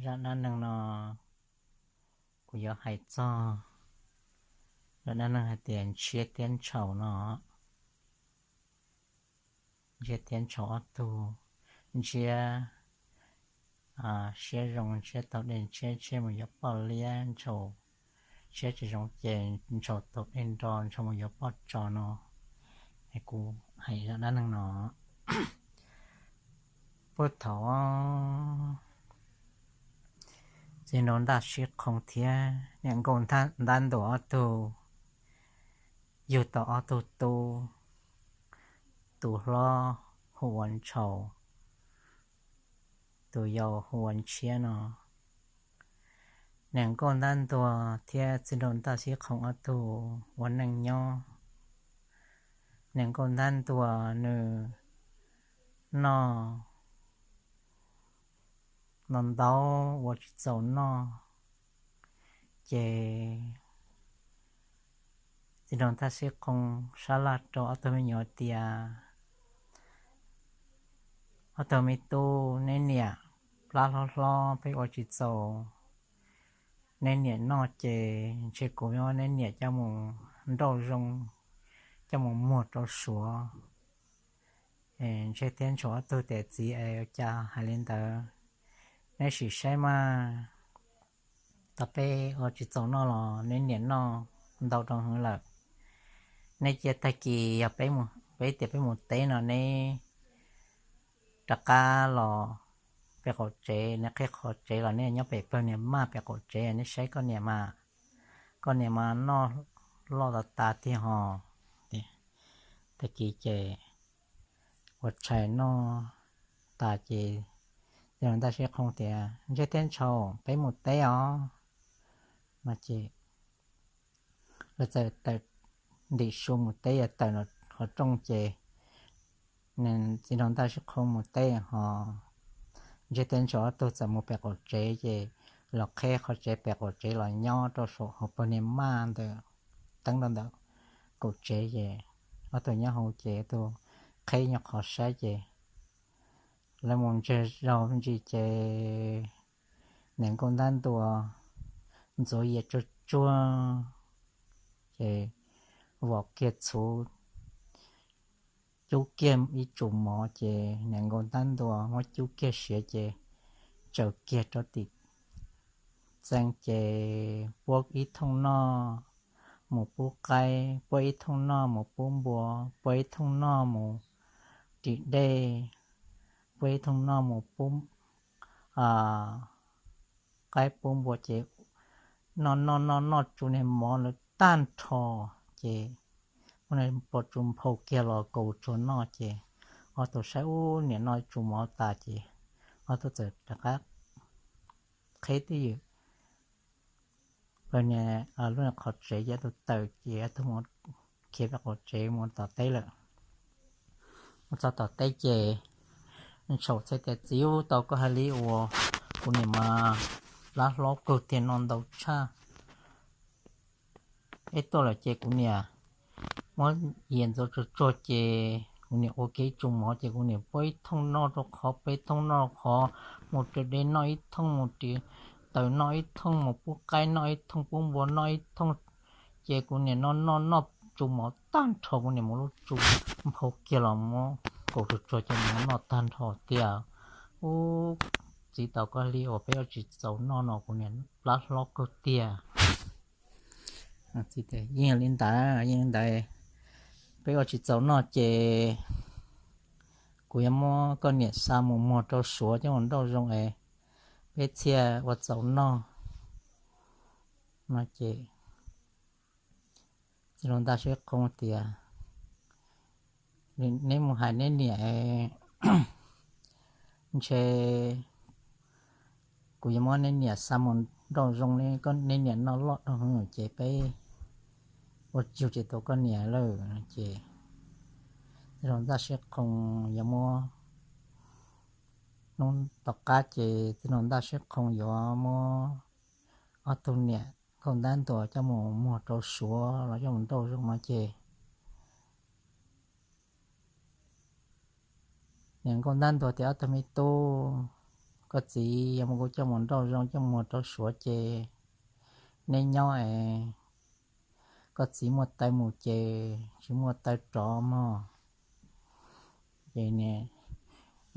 Zaj dab neeg no kuv yuav hais txog zaj dab neeg hais tias ntshiab thiab ntshaus no. Ntshiab thiab ntshaus ob tug. Ntshiab siab zoo, ntshiab taug dej ntshiab, ntshiab mus yuav poj liab, ntshaus, ntshiab tsis zoo ces ntshaus taug dej nro, ntshaus mus yuav poj tso no. Es kuv hais zaj dab neeg no. Puag thaum txiv nraug ntaj sib qhoo thiab niam nkauj ntab ntuas ob tug yug tau ob tug tub, tus hlob hu ua ntshaus, tus yau hu ua ntshiab no. Niam nkauj ntab ntuas thiab txiv nraug ntaj sib qhoo ob tug ua neej nyob. Niam nkauj ntab ntuas nws noj no ntau ua tsis txaus noj, ces txiv nraug ntaj sib qhoo sab laj rau ob tug me nyuam tias, ob tug me tub, neb niam plab hlob hlob peb ua tsis txaus neb niam noj ces ntshe kuv muab neb niam coj mus nrauj zoo, coj mus muag rau suav. Ntshiab thiab ntshaus ob tug tias txiv es ua cas hais li ntawd, neb sim saib mas, tau peb ua tsis txaus noj los neb niam noj ntau rau hwv lawm. Neb cia tag kis yog peb tias peb mus teb no neb rov qab los pem qaum tsev, neb qhib qhov tsev los neb nyob pem pawg niag maj pem qaum tsev, neb saib koj niam mas, koj niam mas noj loj tas tas tiag hos. Tag kis ces ua tshais noj tas ces txiv nraug ntaj sib qhoo tias ntshiab thiab ntshaus peb mus teb os no ces lawv txawm tawm ntim su mus teb, yog tawm qhov rooj ces txiv nraug ntaj sib qhoo mus teb hos ntshiab thiab ntshaus ob tug txawm mus pem qaum tsev ces los qhib qhov tsev pem qaum tsev los nyob rau saum hauv pawg niag maj ntawm teeb rau ntawm kaum tsev ces ob tug nyob hauv ces ob tug qhib nyob qhov saib ces lawv mus ntseg zaug ntsis ces niam nkauj ntab ntuas ntxuav yias tsuag tsuag ces vom kiag txhuv, cub kiag ib tsum mov ces niam nkauj ntab ntuas muab cub kiag siav ces tsaws kiag rau tim txee ces puab ib thooj noj mus pub qaib, puab ib thooj noj mus pub npua, puab ib thooj noj mus ris dej, puab ib thooj noj mus pub qaib pub npua ces noj noj noj noj tsu niag mov lawm tag nrho ces muab niag npua tsu nphau kiag los kaus tsuag noj ces ob tug saib ub niam noj tsu mov tas ces ob tug txawm rov qab qhib twj ywm pawg niag lub qhov tsev ces ob tug tawm ces ob tug mus khiav pem qaum tsev mus tom teb lawm. Mus txog tom teb ces ntshaus txhais tias txiv, tau koj hais li uas kuv niam mas plab hlob kawg tiag, noj ntau tshaj. Ib tuaj lawm ces kuv niam muab yias ntxuav tsuag tsuag ces kuv niam ua kiag ib tsum mov ces kuv niam puab ib thooj noj rau qhov, puab ib thooj noj rau qhov, mus ris dej noj ib thooj, mus ris taws noj ib thooj, mus pub qaib noj ib thooj, pub npua noj ib thooj, ces kuv niam noj noj noj tsu mov tag nrho, kuv niam mus lub tsu nphau kiag los muab kaus tsuag tsuag ces mus noj tag nrho tiag. Ub, txiv, tau koj li uas peb ua tsis txaus noj no, kuv niam plab hlob kawg tiag. Yeej li ntawd, yeej li ntawd, peb ua tsis txaus noj ces kuv yuav muab koj niam xa mus muag rau suav coj mus nrauj zoo es peb thiaj ua txaus noj no ces txiv hluas ntaj sib qoo tias, neb mus hais neb niam, ntshe kuv yuav muab neb niam xa mus nrauj zoo, neb niam noj loj rau hwv ces peb ua tsis tau koj niam lawm no ces txiv hluas ntaj sib qoo yuav muab, hnub tom qab ces txiv hluas ntaj sib qoo yuav muab ob tug niam nkauj ntab ntuas coj mus muag rau suav los coj mus nrauj zoo no ces niam nkauj ntab ntuas tias ob tug me tub, koj txiv yuav muab kuv coj mus nrauj zoo coj mus rau Suav ces neb nyob es koj txiv muaj taw mus ces tsis muaj taw rov mog. Ces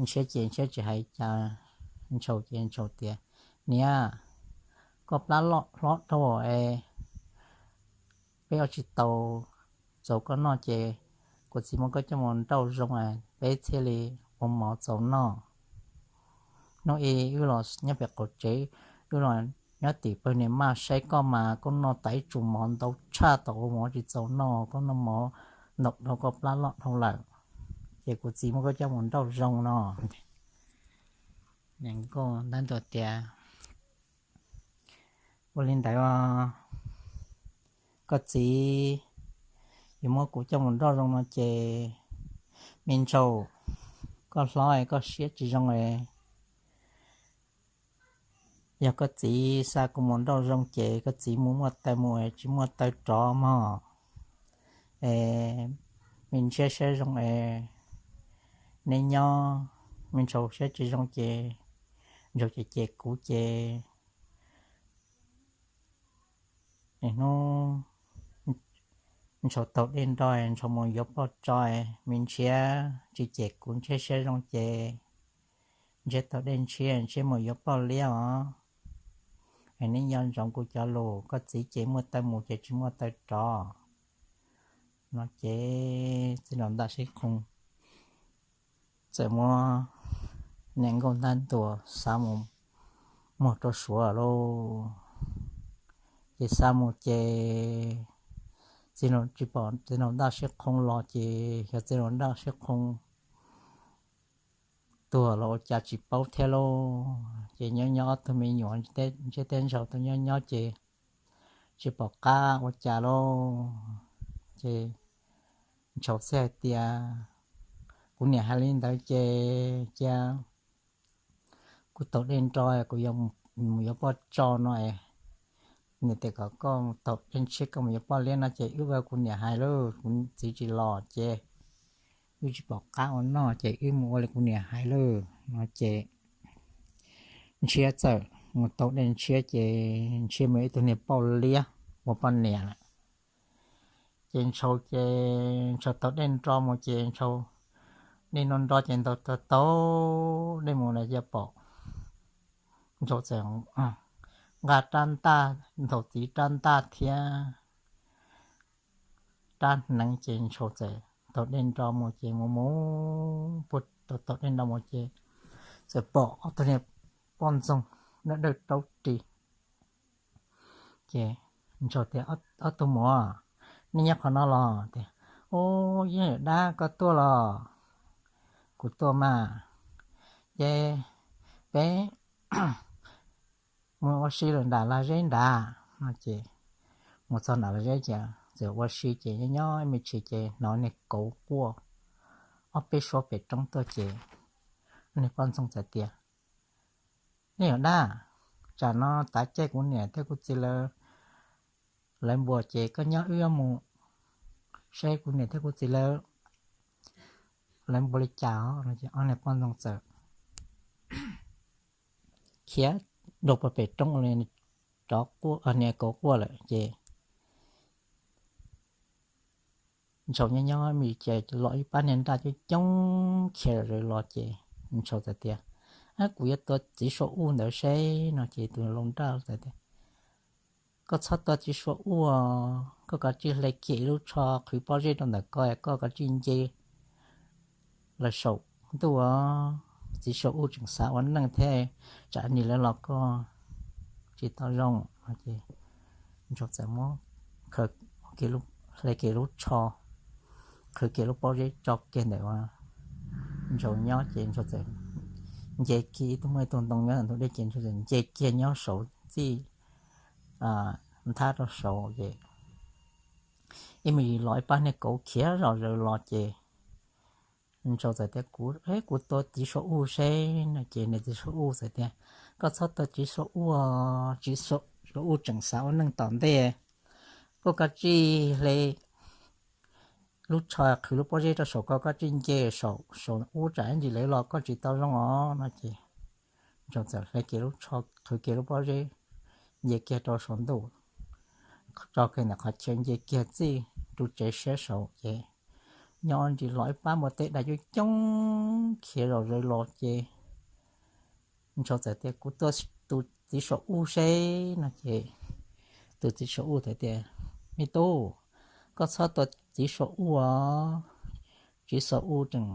Ntshiab ces Ntshiab tsis hais cas, Ntshaus ces Ntshaus tias, niam, koj plab loj hlob dhau es peb ua tsis tau txaus koj noj ces kuv txiv muab koj coj mus nrauj zoo es peb thiaj li ua mov txaus noj. Hnub ib wb los nyob pem qaum tsev, wb los nyob tim pawg niam maj saib koj mas koj noj tas ib tsum mov ntau tshaj tau ua mov tsis txaus noj, koj noj mov ntau dhau koj plab loj dhau lawm, ces kuv txiv muab koj coj mus nrauj zoo no. Niam nkauj ntab ntuas tias, ua li ntawd os, koj txiv yuav muab kuv coj mus nrauj zoo no ces me Ntshaus, koj hlob koj siab tsis zoo es yog koj txiv xa kuv mus nrauj zoo ces koj txiv mus muaj taw mus es tsis muaj taw rov mog. Es me Ntshiab siab zoo es neb nyob, me Ntshaus siab tsis zoo ces Ntshaus ces cem kuv ces hnub Ntshaus taug dej nro Ntshaus mus yuav poj tso, me Ntshiab tsis cem kuv, Ntshiab siab zoo ces Ntshiab taug dej Ntshiab, Ntshiab mus yuav poj liab os. Es neb nco ntsoov kuv cov lus, koj txiv ces muaj taw mus ces tsis muaj taw rov no ces txiv laus Ntaj Siab Qhoo txawm muab niam nkauj ntab ntuas xa mus muag rau Suav lauj. Ces xa mus ces txiv laus tsis pom txiv laus Ntaj Siab Qhoo los ces yog txiv laus Ntaj Siab Qhoo tuag los ua cas tsis paub thiab lauj. Ces nyob nyob ob tug me nyuam Ntshiab thiab Ntshaus tus nyob nyob ces tsis pom qab ua cas lauj. Ces Ntshaus thiaj hais tias, kuv niam hais li ntawd ces cia kuv taug dej nro kuv yuav mus yuav poj tso no es, nws tias kom koj taug dej ntshiab koj mus yuav poj liab no ces wb ua kuv niam hais lauj, kuv txiv tsis los ces wb tsis pom qab ua noj ces wb mus ua li kuv niam hais lauj no ces Ntshiab txawm mus taug dej ntshiab ces Ntshiab mus ib tug niag poj liab ua poj niam lawm. Ces Ntshaus ces Ntshaus taug dej nro mus ces Ntshaus dej nro nro ces ntaus taug taug dej mus na cia pom Ntshaus txawm nqa rab ntaj, nthaus txiv rab ntaj thiab rab hneev ces Ntshaus txawm taug dej nro mus ces mus mus puag taug taug dej nro mus ces txawm pom ob tug niag poj ntxoog dawb dawb raub ris. Ces Ntshaus tias, ob tug muam, nej nyob qhov no los? Tias, ub, yawg dab, koj tuaj los? Kuv tuaj mas. Ces peb mus ua si lawm nram lag zeb nrad no ces mus txog nram lag zeb ces txawm ua si ces nyob nyob me ntsis ces hnov niag kauv quaj ob peb suab pem roob tuaj ces niag poj ntxoog txawm tias, nej yawg dab, tsam no tav caij kuv niam thiab kuv txiv lawv npuas ces koj nyob wb mus saib kuv niam thiab kuv txiv lawv, lawv npuas li cas os no ces ob niag poj ntxoog txawm khiav rau puag pem roob, rov niag kauv quaj lawm ces Ntshaus nyob nyob me ntsis los ib pab niag nraj coob coob khiav zom zaws los ces Ntshaus txawm tias, kuv yuav tua txiv sua uj ntawd seb no ces tus laus nraj txawm tias, koj txhob tua txiv sua uj, koj kav tsij hle kiag ib lub tsho qhwv pob zeb rau ntawm ko, koj kav tsij nce los saum ntuj, txiv sua uj tseem xav ua neej thiab, tsam nim lawv los koj tsis tau zoo no ces Ntshaus txawm muab hle kiag lub tsho, qhwv kiag lub pob zeb tso kiag ntawm Ntshaus nyob ces Ntshaus txawm nce kiag ib tug muaj ib tug ntoo nyob ntawm ntug dej ces Ntshaus txawm nce kiag nyob saud txij nthab rau saud ces ib me ntsis los ib pab niag kauv khiav zom zaws los ces Ntshaus txawm tias, kuv, kuv tua txiv sua uj seb no ces niag txiv sua uj txawm tias, koj txhob tua txiv sua uj, txiv sua uj tseem xav ua neej tom ntej, koj kav tsij hle lub tsho qhwv lub pob zeb rau saum ko, koj tsij nce saum saum ub tsam ib ntsis lawv los koj tsis tau zoo os no ces Ntsoov txawm hle kiag lub tsho qhwv kiag lub pob zeb, nce kiag rau saum ntuj, tso kiag ntawm qhov chaw nce kiag txij ru tsev siab saud ces nyob ntsis los ib pab npua teb daj coob coob khiav zom zaws los ces Ntsoov txawm tias, Kuv tua tus txiv saum ub seb, no ces tus txiv saum ub txawm tias, Me tub, koj txhob tua txiv saum ub os, txiv saum ub tseem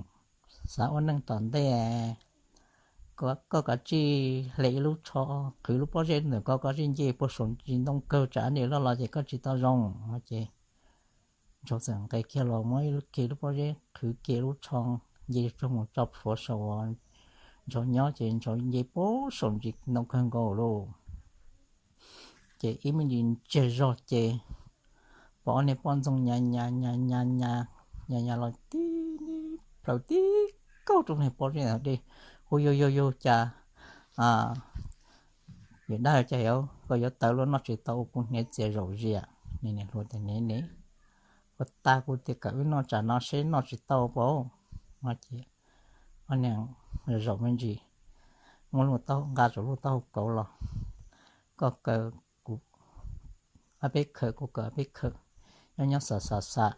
xav ua neej tom ntej. Koj kav tsij hle ib lub tsho qhwv lub pob zeb ntawm koj, koj tsij nce puag saum ntsis ntoo kawg tsam niam loj los ces koj tsis tau zoo, no ces Ntsoov txawm nqes kiag los muab ib lub kiag lub pob zeb qhwv kiag lub tsho nce tsuag mus tso plhuav saum uas Ntsoov nyob ces Ntsoov nce puag saum ntsis ntoo kawg nkaus lauj. Ces ib me ntsis ntsiag zog ces pom ob niag poj ntxoog nyas nyas nyas nyas nyas nyas los tib plaws tib kaug rau niag pob zeb ntawd dej, Hu yug yug yug, cas yuav dab cas, koj yuav tawv luaj noj tsis tau ua kuv hniav txias zaum zias. Niag hluas tias, Nev nev, puas tas kuv tias kom wb noj tsam no seb noj tsis tau pob? No ces ob niag zaum me ntsis, muab lub taub hau, nqa saum lub taub hau kauv los, koj kaw kuv, ob peb khaws, kuv kaw ob peb khaws, nyob nyob xam xam xam,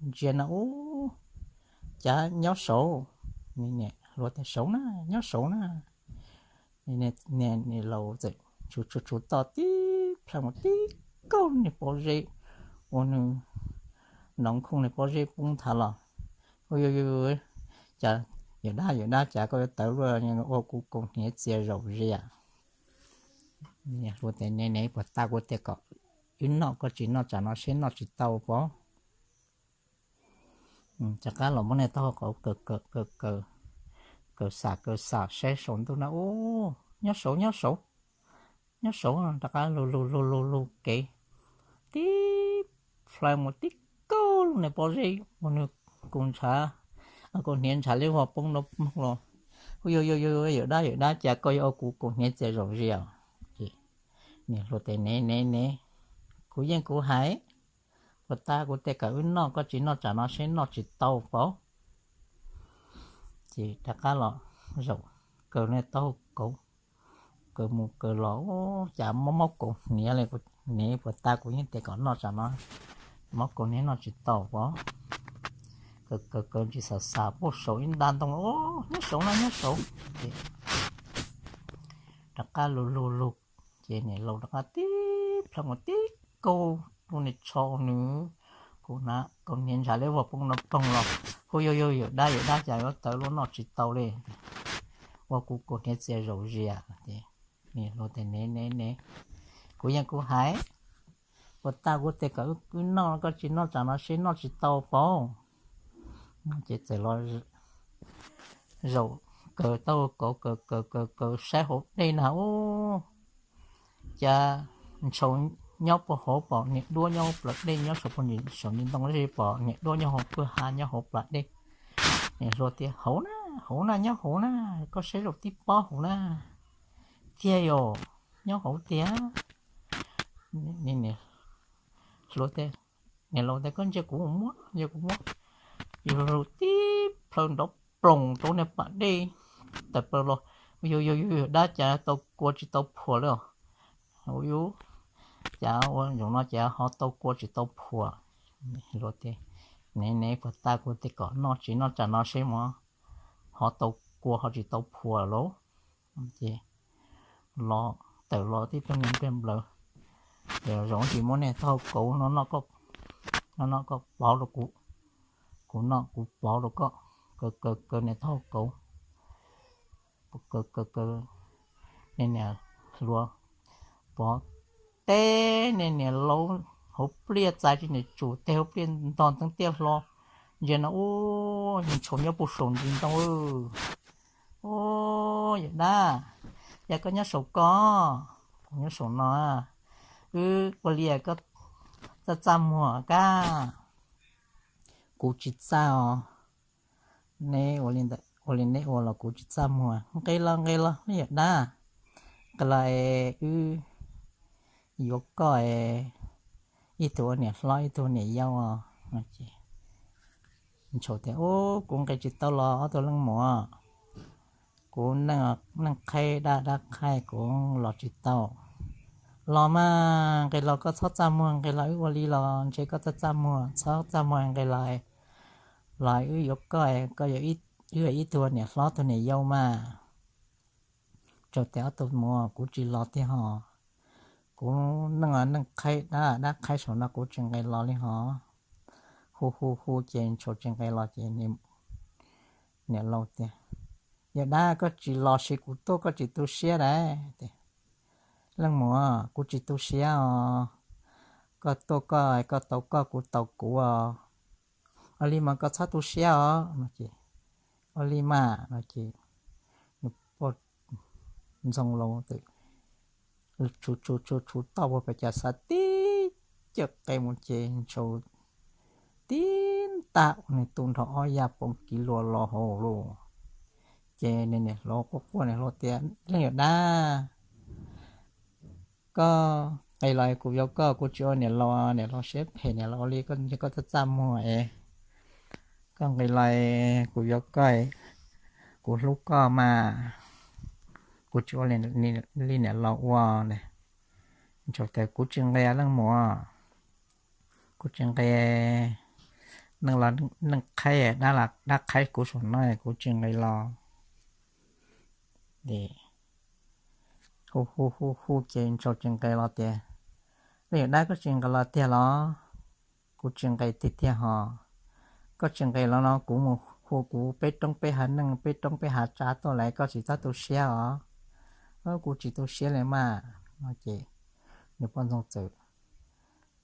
ntsia no ub, cas nyob saud. Niag hluas tias, Saud na, nyob saud na. Niag laus txawm tshuv tshuv tshuv toj tib plhaw mus tib kaug niag pob zeb uas nws noov khooj niag pob zeb poob nthav los, Hu yug yug, cas yuav dab yuav dab, cas koj yuav tawv luaj ua kuv kaus hniav txias zaum zias? Niag hluas tias, Nev nev, puas tas kuv tias kom wb noj, koj tsis noj tsam no seb noj tsis tau pob? Rov qab los muab niag taub hau kauv kaw kaw kaw kaw, kaw xam kaw xam saib saum ntuj na ub, nyob saud nyob saud, nyob saud. Rov qab lug lug lug lug lug kev tib plhaw mus tib kaug lub niag pob zeb uas nws kaus ntshav, kaus hniav ntshav liab vog poob nroo ploog los, Hu yug yug yug, yuav dab yuav dab, cas koj yuav ua kuv kaus hniav txias zaum zias? Ces niag hluas tias, Nev nev nev, kuv yeej kuv hais, puas tas kuv tias kom wb noj, koj tsis noj tsam no seb noj tsis tau pob? Ces rov qab los zaum, kaw niag taub hau kauv, kaw mus kaw los, Ub, cas mob mob kaus hniav li, nev, puas tas kuv yeej tias kom noj tsam no, mob kaus hniav noj tsis tau pob? Kaw kaw kaw ntsis xam xam puag saum ib nta ntoo, Ub, nyob saud na, nyob saud. Rov qab lug lug lug, ces niag laus rov qab tib plhaw mus tib kaug lub niag tsho uas nws kaus hniav ntshav liab vog poob nroo ploog los, Hu yug yug, yuav dab yuav dab, cas yuav tawv luaj noj tsis tau li, ua kuv kaus hniav txias zaum zias. Ces niag hluas tias, Nev nev nev, kuv yeej kuv hais, puas tas kuv tias kom wb noj, koj tsis noj tsam no seb noj tsis tau pob? Ces txawm los zaum, kaw taub hau kauv kaw kaw kaw kaw saib hauv dej na ub, cas ntshaus nyob puag hauv pom niag duab nyob hauv plawv dej, nyob saum puag saum ntsis ntoo ze pom niag duab nyob hauv kwj ha nyob hauv plawv dej. Niag hluas tias, Hauv na, hauv na, nyob hauv na, koj saib zaum tib pob hauv na. Tiag yom, nyob hauv tiag. Niag hluas tias, niag laus tias, Koj ntsia kuv muab, ntsia kuv muab. Yus lug tib plhaw nrov ploos rau niag pas dej tawm plaws los, Yus yus yus dab cas tau kua tsis tau phuam li os? Ua yus, cas ua zaum no cas ho tau kua tsis tau phuam? Hluas tias, Nev nev, puas tas kuv tias kom noj tsis noj tsam no seb mog, ho tau kua ho tsis tau phuam lauj. Ces los tawm los tib tug niag nplej nplawv, ces zaum tsis muab niag taub hau kauv no noj, koj pov rau kuv, kuv noj kuv pov rau koj. Kaw kaw kaw niag taub hau kauv, kaw kaw kaw, niag niam hluas pov teb, niag niam laus hauv pliaj txais tsis niam tsum teg, hauv pliaj ntog nteev tiaj hlo. Ntsia no ub, ntshaus nyob puag saum ntsis ntoo. Ub, yawm dab, cas koj nyob saum ko, kuv nyob saum no, wb ua li koj txaj txaj muag kab. Kuv tsis txaj os. Neb ua li ntawd, ua li neb ua los kuv tsis txaj muag. Nqe los nqe los yawm dab, nqe los es wb yuav koj es ib tug ua niam hlob ib tug ua niam yau os. Ntshaus tias, Ub, kuv nqe tsis tau los ob tug leej muam. Kuv neej qhaib dab dab qhaib kuv los tsis tau. Los mas nqis los, koj txhob txaj muag, nqis los wb ua li los ntshe koj txaj txaj muag, txhob txaj muag, nqis los, los wb yuav koj, koj yog wb ib tug niam hlob tug niam yau mas. Tsaus tias ob tug muam, kuv tsis los tiag hos. Kuv neej qhaib dab dab qhaib saum no kuv tsis nqis los li hos. Hu hu hu ces ntshaus tsis nqis los ces niam laus tias, Yawm dab, koj tsis los sis kuv tuaj koj tsis tu siab lawm. Leej muam, kuv tsis tu siab os. Koj tuaj koj, koj tau koj, kuv tau kuv os. Ua li mas koj txhob tu siab os no ces, Ua li mas no ces nws poj ntxoog laus txawm tshuv tshuv tshuv tshuv toj puag pem cas xav tib cawm qe mus ces ntshaus tib ntaj ua nws tu nrho ob yas poob kiv luas los hauv lauj. Ces niam laus quaj quaj, niam laus tias, Leej yawm dab, koj nqis los kuv yuav koj, kuv tsis ua niam laus, niam laus siab phem, niam laus ua li koj txaj txaj muag es. Koj nqis los kuv yuav koj, kuv hlub koj mas, kuv tsis ua li niam laus ua. Ntshaus tias, Kuv tsis nqis leej muam, kuv tsis nqis. Neej los neej qhaib dab qhaib kuv saum no, kuv tsis nqis los. Hu hu hu hu ces ntshaus tsis nqis los tias, Leej yawm dab, koj tsis nqis los tiag los? Kuv tsis nqis tiag tiag hos. Koj tsis nqis los no kuv mus hu kuv peb roob peb hav neej peb roob peb hav tsav tuaj lawm, koj tsis txhob tu siab os. Kuv tsis tu siab li mas no ces nws poj ntxoog txawm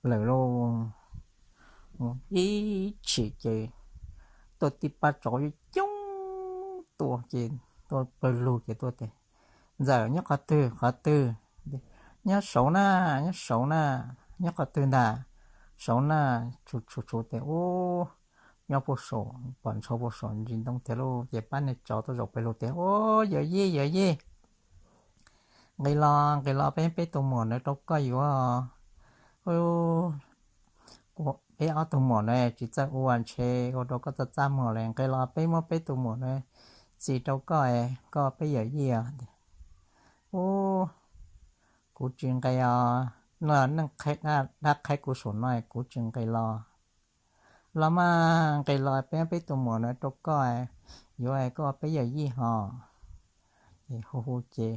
lawm lauj. Ib chim ces tuaj tib pab tsov coob coob tuaj ces tuaj pawg lug ces tuaj tias, Ntxawm, nyob qhov twg qhov twg? Nyob saud na, nyob saud na. Nyob qhov twg ntag? Saud na. Tshuv tshuv tshuv tias, Ub, nyob puag saum, pom ntshaus puag saum ntsis ntoo tiag lauj. Ces pab niag tsov tuaj zaum pawg lug tias, Ub, yawm yij, yawm yij, nqis los, nqis los peb, peb tus muam na rau koj yuav. Peb ob tug muam na tsis txawj ua, ntshe ua rau koj txaj txaj muag li. Nqis los peb muab peb tus muam na txi rau koj, koj peb yawm yij os. Ub, kuv tsis nqis os. No neej qhaib dab qhaib kuv saum no, kuv tsis nqis los. Los mas nqis los peb muab peb tus muam na rau koj yuav, koj peb yawm yij hos. Ces hu hu ces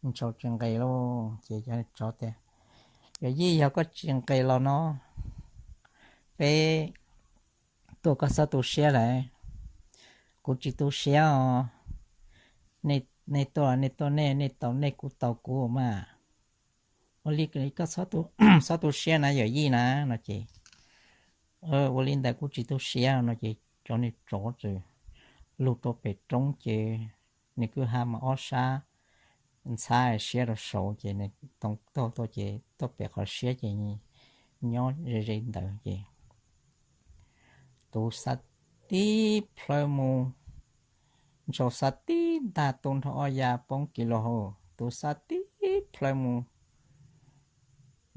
ntshaus tsis nqis lauj. Ces cov tsov tias, Yawm yij, yog koj tsis nqis los no, peb tuaj koj txhob tu siab lawm. Kuv tsis tu siab os. Nej tuaj nej tuaj nej, nej tau nej, kuv tau kuv mas. Ua li koj txhob tu siab na yawm yij na no ces, Ua li ntawd kuv tsis tu siab no ces cov niag tsov txawm lug rau pem roob ces nws kwj ha mas ob sab ntxhab siab rau saud ces nws too taug tuaj ces tuaj pem qhov siab ces nyob ze ze ntawd ces tus xav tib plhaw mus, ntshaus xav tib ntag tu nrho ob ya poob kiv luas hauv, tus xav tib plhaw mus,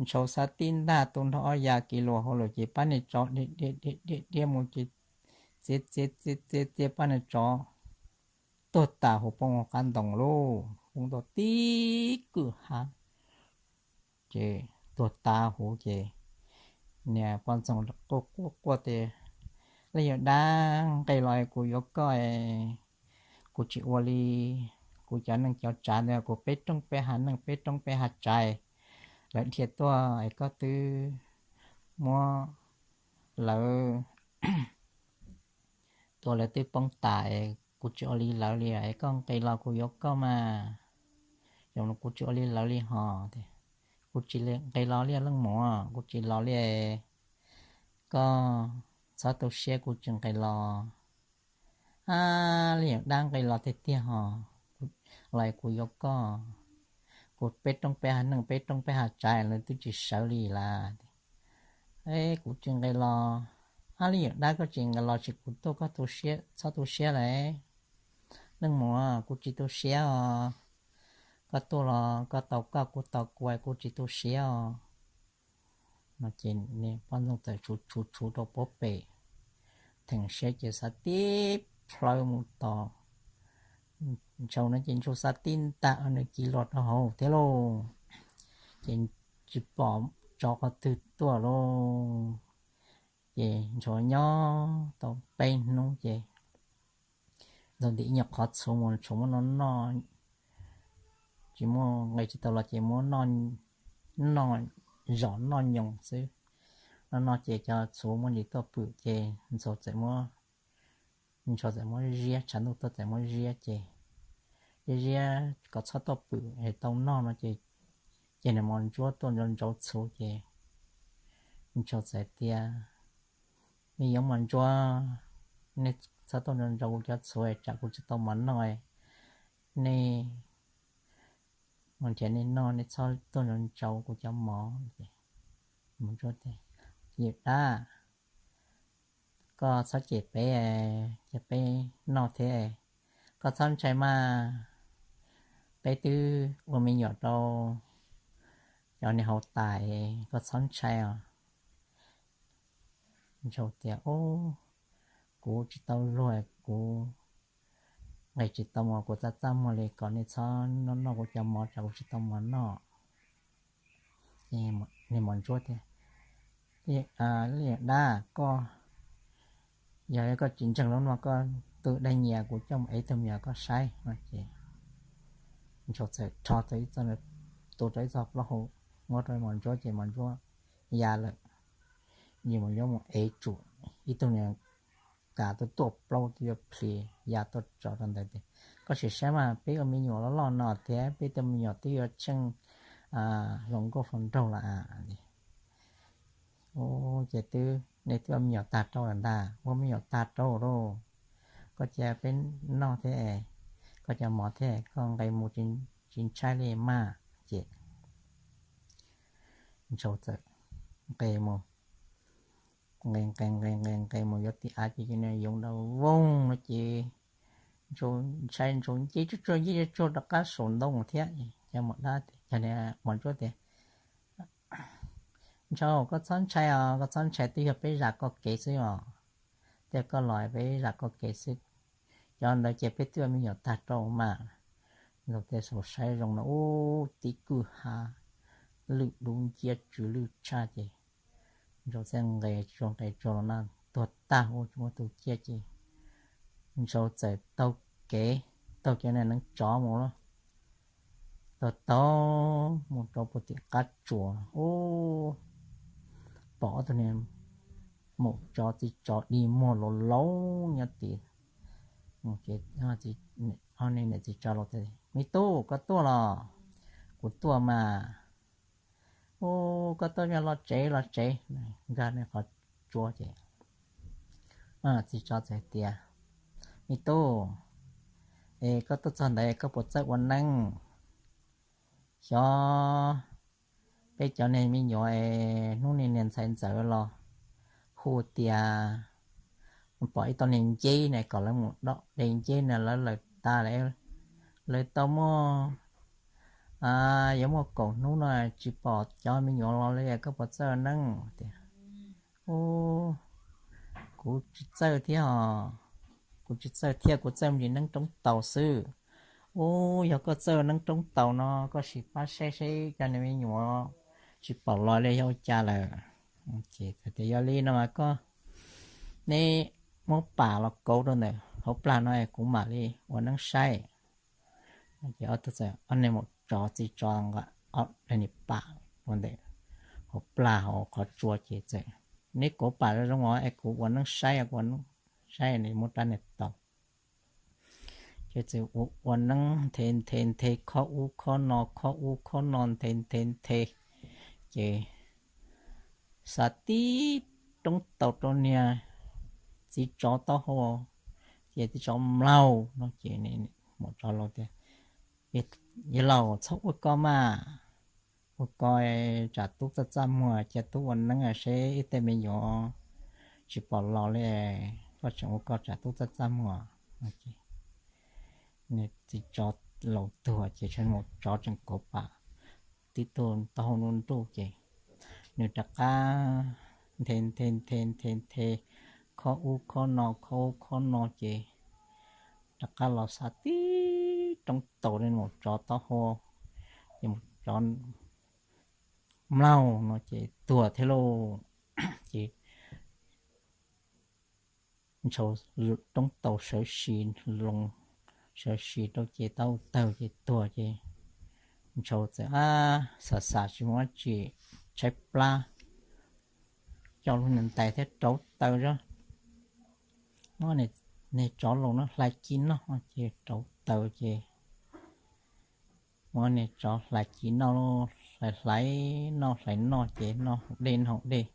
ntshaus xav tib ntag tu nrho ob ya kiv luas hauv lawm ces pab niag tsov dhia dhia dhia dhia mus ces txiav txiav txiav txiav pab niag tsov tuag tas huv poob hauv qab ntoo lauj, poob tau tib kwj ha ces tuag tas huv ces niag poj ntxoog quaj quaj quaj tias, Leej yawm dab, nqis los kuv yuav koj, kuv tsis ua li kuv cov neej cov tsav ntawd, kuv peb roob peb hav neej peb roob peb hav tsav, lawv dhia tuaj es koj twb muab lawv tua lawv twb poob tas es kuv tsis ua li lawv li es koj nqis los kuv yuav koj mas. Yog kuv tsis ua li lawv li hos. Kuv tsis nqis los li leej muam, kuv tsis los li. Koj txhob tu siab, kuv tsis nqis los. Ab, leej yawm dab, nqis los tiag tiag hos, los kuv yuav koj. Kuv peb roob peb hav neej peb roob peb hav tsav lawv twb tsis sawv li lawm. Kuv tsis nqis los. Ab, leej yawm dab, koj tsis nqis los ces kuv tuaj, koj txhob tu siab lawm. Leej muam, kuv tsis tu siab os. Koj tuaj los koj tau koj, kuv tau kuv, kuv tsis tu siab os. No ces poj ntxoog txawm tshuv tshuv tshuv rau puag pem, theem siab ces xav tib plhaw mus tos Ntshaus no ces Ntshaus xav tib ntaj nws kiv los rau hauv thiab lauj, ces tsis pom tsov qhov twg tuaj lauj. Ces Ntshaus nyob tau peb hnub ces Ntshaus ntim ib nyuag qhov txhuv mus, Ntshaus muab noj noj, tsis muaj nqe tsis tau los ces muab noj, zom noj nyoos xwb. Noj noj ces cov txhuv muaj ntsis tuaj pwm ces Ntshaus txawm muab, Ntshaus txawm muab ziab, tshav ntuj tuaj txawm muab ziab ces, ziab ziab kom txhob tuaj pwm es tau noj no ces, ces nws mos ntsuab tuaj ntsauv ntsauv txhuv ces Ntshaus txawm tias, Me yoov mos ntsuab, nej txhob tuaj ntsauv ntsauv kuv cov txhuv tsam kuv tsis tau mov noj. Nej mus nrhiav nej noj, nej txhob tuaj ntsauv ntsauv kuv cov mov. Ces mos ntsuab tias, Yawm dab, koj txhob cem peb, cia peb noj thiab. Koj txhob ntshai mas, peb twb ua me nyuam rau cov niag hauv tais, koj txhob ntshai os. Ntshaus tias, Ub, kuv tsis tau luag, kuv nqis tsis tau mov, kuv txaj txaj muag li, kom nej txhob noj noj kuv cov mov tsam kuv tsis tau mov noj. Ces niag mos ntsuab tias, Leej yawm dab, koj, yog koj tsis ntseeg lub no koj tu dej nyias kuv coj mus ev tug me nyuam koj saib no ces Ntshaus txawm rho tau ib txoj, tu rau ib txoj plaub hau, muab rau mos ntsuab ces mos ntsuab ya lawm. Ces mos ntsuab mus ev tsum ib tug niag kav tuaj tuaj plaub twb yuav plis ya tuaj tso rau ntawd tias, Koj sim saib mas, peb ua me nyuam loj loj no thiab peb tus me nyuam twb yuav tsheej hluas nkauj hluas nraug lawm. Ces twb, nej twb ua me nyuam tag rau lawm ntag, ua me nyuam tag rau lauj. Koj cia peb noj thiab, koj cov mov thiab, koj nqis mus, tsis ntshai li mas. Ces Ntshaus txawm nqis mus, nqis nqis nqis nqis nqis mus yuav tim av ces cov niag yoov nrov voog no ces Ntshaus ntshai, Ntshaus nce tsuag tsuag nce tsuag tsuag rov qab saum ntoo thiab. Ces mos ntsuab tias, Ntshaus, koj txhob ntshai os, koj txhob ntshai, twb yog peb zam koj kev xwb os. Twb yog koj los peb zam koj kev xwb. Cov ntawd ces peb twb ua me nyuam tag rau mas. Ntshaus thiaj saum saib zoo no ub tib kwj ha lwj dub nciab tsw lwj tshaj ces Ntshaus thiaj nqes tsuag nqes tsuag los na tuag tag ua tsis muaj tus ciaj ces Ntshaus txawm taug kev, taug cov niag neev tsov mus lauj. Taug taug mus rau puag tim qab tsuas ub, pom ob tug niag maum tsov txiv tsov dig muag laus laus nyob tid. Ob niag niam txiv tsov laus tias, Me tub, koj tuaj los? Kuv tuaj mas. Ub, koj tuaj los tsev los tsev, nkag nej qhov tsua ces txiv tsov txawm tias, Me tub, es koj tuaj txog ntawd koj puas txawj ua neeb? Xyov peb cov niag me nyuam es hnub niag niag ntxhais ntxawm los hu tias pom ib tug niag nceb ne kom lawv mus doj de nceb ne, lawv lawm tas lawm, lawv tau muaj, yuav muaj kaum hnub no tsis pom cov me nyuam los li, koj puas txawj ua neeb? Tias, Ub, kuv tsis txawj thiab os, kuv tsis txawj thiab, kuv txawj me ntsis neeb roob taus xwb. Ub, yog koj txawj neeb roob taus no koj sim pab saib saib cov niag me nyuam tsis pom los li yog ua cas lawm. Ces tias, Yog li no mas koj, neb muab pam los kauv rau ntawm hauv plag no kuv mam li ua neeb saib. Ces ob tug txawm, ob niag maum tsov txiv tsov nqa ob niag pam rau ntawm hauv plag hauv qhov tsua ces txawm, Neb kauv pam zoo zoo os es kuv ua neeb saib, kuv ua neeb saib, neb muab rab niag tau. Ces txawm ua neeb nthe nthe nthe, khob ub khob no khob ub khob no nthe nthe nthe, ces xa tib roob taus rau niag txiv tsov taub hau, ces txiv tsov mlaug no ces maum tsov laus tias, Yawg laus, txhob ua ko mas, ua ko tsam tub txaj txaj muag, cia tub ua neeb seb ib tej me nyuam tsis pom los li, koj tseem ua ko tsam tub txaj txaj muag. Nws txiv tsov laus tuag ces maum tsov tseem kauv pam, tib tug taub hau nruj nruj ces nws rov qab nthe nthe nthe nthe nthe, khob ub khob no khob ub khob no ces rov qab los xa tib roob taus li mus tsov taub hau, ces mus tsov mlaug no ces tuag thiab lauj. Ces Ntshaus roob taus sawv si, loo sawv si rau ces taub hau tawg ces tuag ces Ntshaus txawm ab xav xav tsis muaj dab tsi, tshaib plab, coj lub niag ntais thiab rauv taws zog, muab niag tsov laus no hlais ci noj ces rauv taws ces muab niag tsov hlais ci noj, hlais hlais noj hlais noj ces noj haus dej noj haus dej,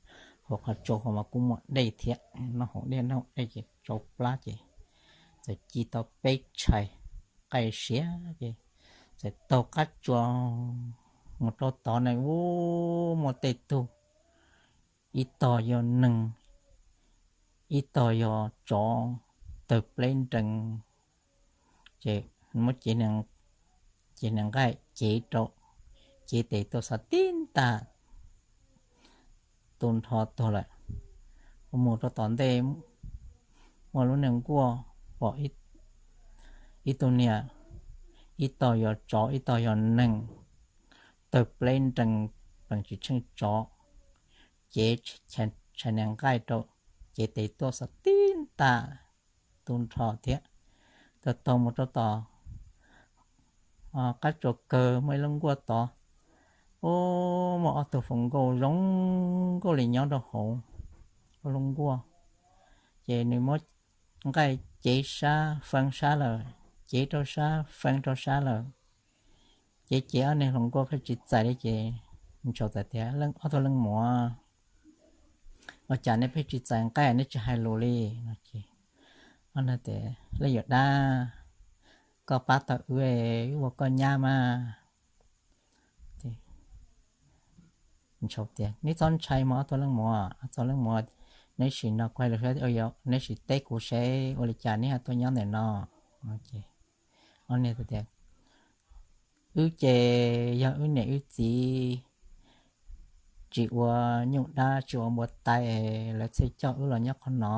haus qhov tsua hauv mas kuj muaj dej thiab, noj haus dej noj haus dej ces tsau plab ces txawm ci tau peb tshais, qaij siav ces txawm taug qab tsuas mus rau tod na, ub, muaj tej tug, ib tog yog neeg, ib tog yog tsov, tawg pleb nrees, ces muab cev niag nqaij cev rau, cev tes tuaj xav tib ntaj, tu nrho tuag lawm. Mus rau tom ntej muaj lub niag nkuaj pom ib tug niag, ib tog yog tsov ib tog yog neeg, tawg pleb nrees, plees tsis tsheej tsov, cev tshais niag nqaij rau, cev tes tuaj xav tib ntaj, tu nrho thiab. Taug taug mus rau tom qab tsuas kawg muaj ib lub nkuaj tod, ub, muaj ob tug hluas nkauj zoo nkauj li nyob rau hauv lub nkuaj, ces nws muab nqaij cev sab feeb sab lawm, cev rau sab feeb rau sab lawm. Ces ces ob niag hluas nkauj pheej tsis txais li ces Ntshaus txawm tias, ob tug leej muam, ua cas neb pheej tsis txais nqaij, neb tsis hais lus li no ces, ob niag tias, Leej yawm dab, koj pab tau wb, wb ua koj nyab mas. Ntshaus tias, Neb txhob ntshai mas ob tug leej muam, ob tug leej muam, neb sim no kuv hais lus, neb sim teb kuv seb ua li cas neb ho tuaj nyob ntawm no. Ces ob niag tias, Wb ces yog wb niam wb txiv tsis ua nyuj dab tsis ua npua tai, lawv thiaj coj wb los nyob qhov no.